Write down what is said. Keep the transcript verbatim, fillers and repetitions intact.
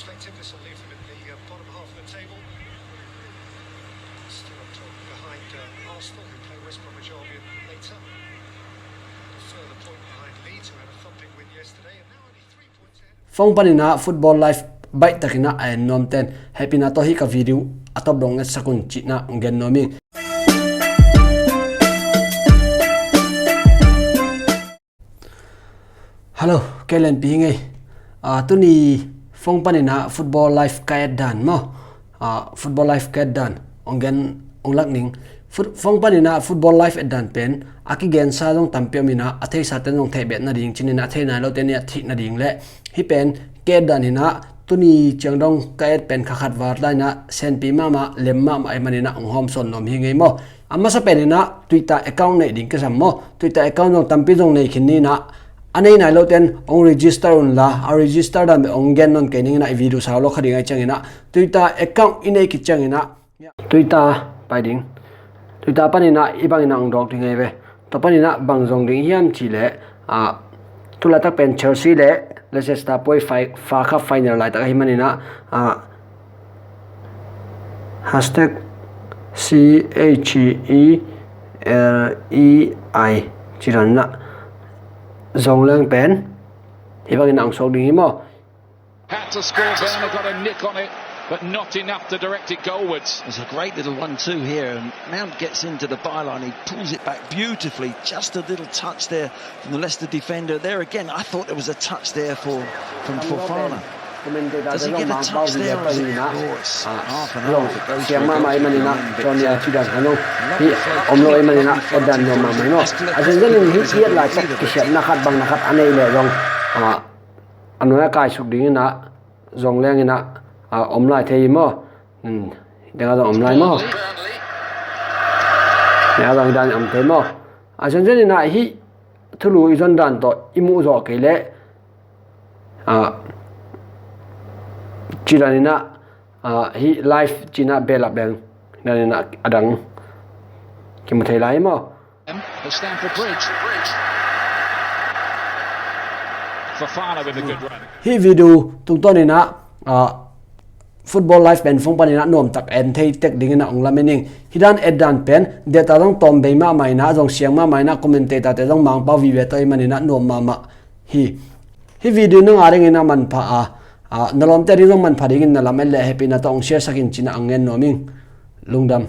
Perspective, this will leave them in the uh, bottom half of the table. Still a point behind uh, Arsenal, who play West Bromwich Albion later. A further point behind Leeds, who had a thumping win yesterday, and now only three points ahead of Phone panin ah Football Live baih takin ah a en nuamten hehpihna tawh hih ka video a tawp dong etsak un cih na hong gen nuam ing. Hello, kei Lenpi hi ing ei. Ah, tuni phone panin ah Football Live ka et dan maw. Ah, Football Live ka et dan hong gen, hong lak ning. Fut-, phone panin ah Football Live et dan pen a kigensa zong tampi om in ah, a theisa ten zong theih beh nading, cih in ah a thei nai lo ten i a theih nading leh hih pen ka et dan in ah, tuni ciang dong ka et pen kha khat vat lai in ah senpi mahmah, lem mahmah ahih manin ah hong hawmsawn nuam hi ing ei maw. A masa pen in ah Twitter account neih ding kisam maw. Twitter account zong tampi zong nei khin ni in ah, a nei nai lo ten hong register un la, a register dan beh hong gen nawn kei ning in ah, i video sau lo kha ding ahih ciangin ah Twitter account i neih khit ciangin ah Twitter pai ding. Twitter panin ah hih bangin ah hong dawk ding hi ve. Tua panin ah bang zong ding hiam cih leh, ah, tu laitak pen Chelsea le Leicester puai fi-, Fa Cup final laitak ahih manin ah, ah, hashtag C H E L E I cih dan in ah Zong Leng pen hih bangin ah hong suak ding hi maw. Had to score. Werner got a nick on it, but not enough to direct it goalwards. It's a great little one-two here, and Mount gets into the byline. He pulls it back beautifully. Just a little touch there from the Leicester defender. There again, I thought there was a touch there for, from Fofana. Does he get a touch there, or is it? Oh, it's half an hour. Those three goals. Siang mahmah ahih manin ah, Johnny a cih dan kha no. Hih om lo ahih manin ah et dan nuam mahmah hi maw. A zenzen in hih, hih et laitak kisiatna khat bangna khat a neih leh zong, ah, a nuai a kaisuk ding in ah Zong Leng in ah, ah, om lai thei hi maw. Hmm, dengah zong om lai maw. Dengah zong hih dan om thei maw. A zenzen in ah hih thulu i zon dan tawh i muh zawh kei leh, ah, cih dan in ah, ah, hih live cih in ah behlap leng dan in ah a dang kimu thei lai hi maw. At Stamford Bridge. Fofana with a good run. Hih video tungtawn in ah, ah, Football Live pen phone panin ah nuamtak en thei tek ding in ah hong lamen ing. Hih dan et dan pen data zong tawm bei mahmah in ah, zong siang mahmah in ah, commentator te zong mangpau vive tawh ahih manin ah nuam mahmah hi. Hih video nang a dingin ah manpha a, ah, na lawmte a ding zong manpha dingin na lamen leh hehpihna tawh hong share sak in cih na hong ngen nuam ing. Lungdam.